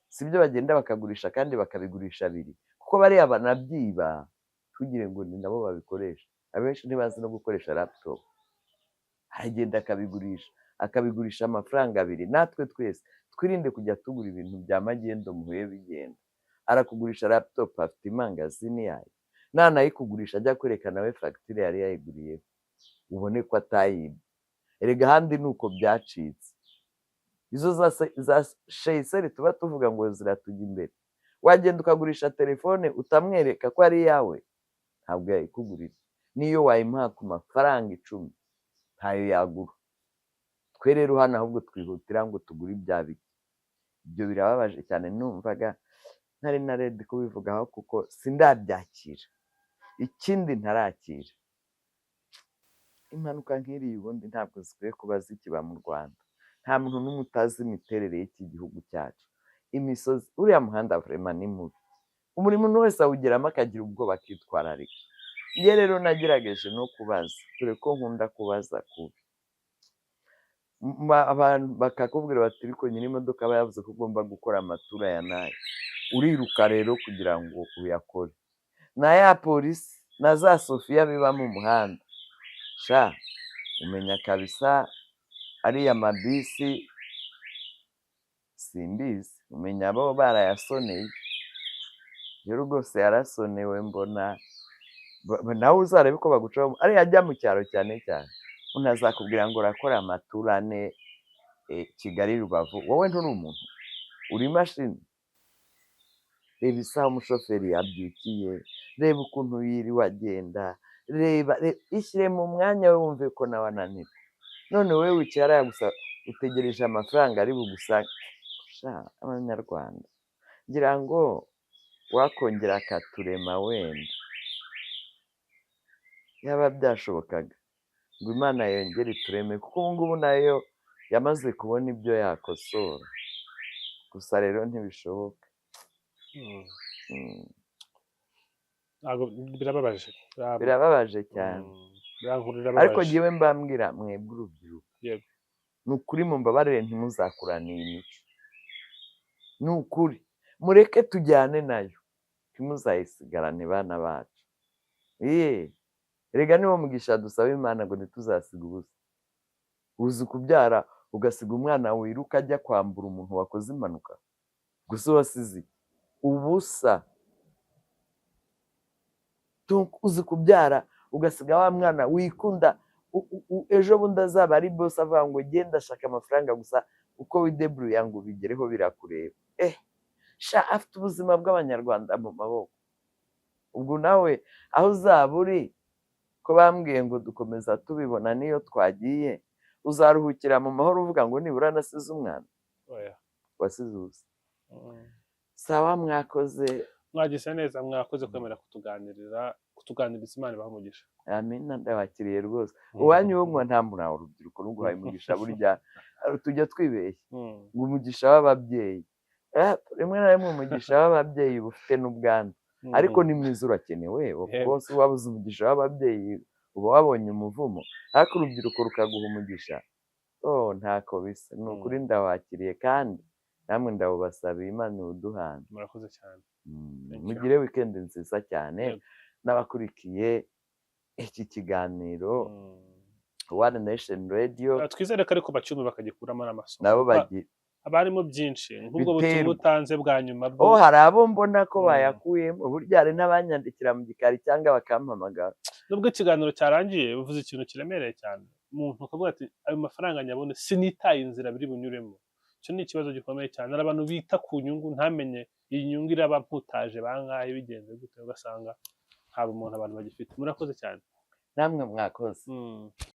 sibyo bagenda bakagurisha kandi bakabigurisha abiri, kuko bariya banabyiba tugire ngo ni nabo babikoresha. Abenshi ntibazi no gukoresha laptop, aragenda akabigurisha, akabigurisha amafaranga abiri. Natwe twese twirinde kujya tugura ibintu bya magendo muhuye bigenda. Arakugurisha laptop afite imangazini yayo, nanayikugurisha ajya kwerekana we fagitire yari yayiguriyeho, ubone ko atayibye. Erega ahandi ni uko byacitse. Izo za sheyiseri tuba tuvuga ngo ziratujya imbere, wagenda ukagurisha telefone utamwereka ko ari iyawe, ntabwo yayikugurira. Niyo wayimuha ku mafaranga 10 ntayo yagura. Twe rero hano ahubwo twihutira ngo tugure ibya bike. Ibyo birababaje cyane, numvaga ntari na redi kubivugaho kuko sindabyakira. Ikindi ntarakira, impanuka nk'iriya ubundi ntabwo zikwiye kuba zikiba mu Rwanda. Nta muntu n'umwe utazi imiterere y'iki gihugu cyacu, imisozi, uriya muhanda vrema ni mubi, umuntu wese awugeramo akagira ubwoba akitwararika. Njye rero nagerageje no kubaza, dore ko nkunda kubaza kubi, abantu bakakubwira bati ariko nyiri imodoka aba yavuze ko ugomba gukora amatura ya nayo, uriruka rero kugira ngo uyakore. Na ya polisi na za Sofiya biba mu muhanda, sha umenya kabisa ariya mabisi simbizi, umenya bo barayasoneye. Rero rwose yarasonewe, mbona nawe uzarebe ko bagucaho, ariya ajya mu cyaro cyane cyane, umuntu azakubwira ngo urakora amatura ane Kigali Rubavu, wowe nturi umuntu, uri imashini. Reba isaha umushoferi yabyukiye, reba ukuntu yiriwe agenda, reba ishyire mu mwanya we wumve ko nawe ananiwe. None wowe wicaye hariya gusa utegereje amafaranga ari bugusange. Sha Abanyarwanda, ngira ngo wakongera akaturema wenda, yaba byashobokaga ngo Imana yongere itureme, kuko ubu ngubu nayo yamaze kubona ibyo yakosora. Gusa rero ntibishoboka.
Birababaje,
birababaje cyane. Ariko njyewe mbambwira mwebwe urubyiruko, ni ukuri mumbabarire ntimuzakurane iyi mico, ni ukuri mureke tujyane nayo, ntimuzayisigarane bana bacu. Erega niwo mugisha dusaba Imana ngo ntituzasiga ubusa. Uzi kubyara ugasiga umwana wiruka ajya kwambura umuntu wakoze impanuka. Gusa wasize iki? Ubusa. Uzi kubyara ugasiga wa mwana wikunda, ejo bundi azaba ari boss avuga ngo genda ashaka amafaranga gusa, uko wideburuya ngo ubigereho birakureba. Sha afite ubuzima bw'Abanyarwanda mu maboko. Ubwo nawe aho uzaba uri, ko bambwiye ngo dukomeza tubibona niyo twagiye, uzaruhukira mu mahoro uvuga ngo nibura nasize umwana?
Oya.
Wasize ubusa. Sawa, mwakoze.
Mwagize neza, mwakoze kwemera kutuganiriza. Imana ibahe umugisha.
Amina, ndabakiriye rwose. Uwanyu wo nta muntu, urubyiruko ruguhaye umugisha. Burya tujya twibeshya ngo umugisha w'ababyeyi, rimwe na rimwe umugisha w'ababyeyi uba ufite n'ubwandu, ariko ni mwiza, urakenewe. Of course, wabuze umugisha w'ababyeyi uba wabonye umuvumo, ariko urubyiruko rukaguha umugisha, oh, ntako bisa. Ni ukuri ndabakiriye, kandi namwe ndawubasabiye, Imana iwuduhana.
Murakoze cyane. Thank you.
Mugire weekend nziza cyane
Yego.
n'abakurikiye iki kiganiro One Nation Radio.
Twizere ko ariko bacyumva bakagikuramo n'amasomo.
Nabo bagira
Haba harimo byinshi nk'ubwo butumwa
Biterwa.
utanze bwa nyuma
Oh, hari abo mbona ko bayakuyemo. Burya hari n'abanyandikira mu gikari cyangwa bakampamagara.
Nubwo ikiganiro cyarangiye, uvuze ikintu kiremereye cyane, umuntu akavuga ati ayo mafaranga nyabone sinitaye inzira biri bunyuremo. Icyo ni ikibazo gikomeye cyane. Hari abantu bita ku nyungu, ntamenye iyi nyungu iraba mputaje bangahe, bigenze gute, ugasanga nta bumuntu abantu bagifite. Murakoze cyane.
Namwe mwakoze.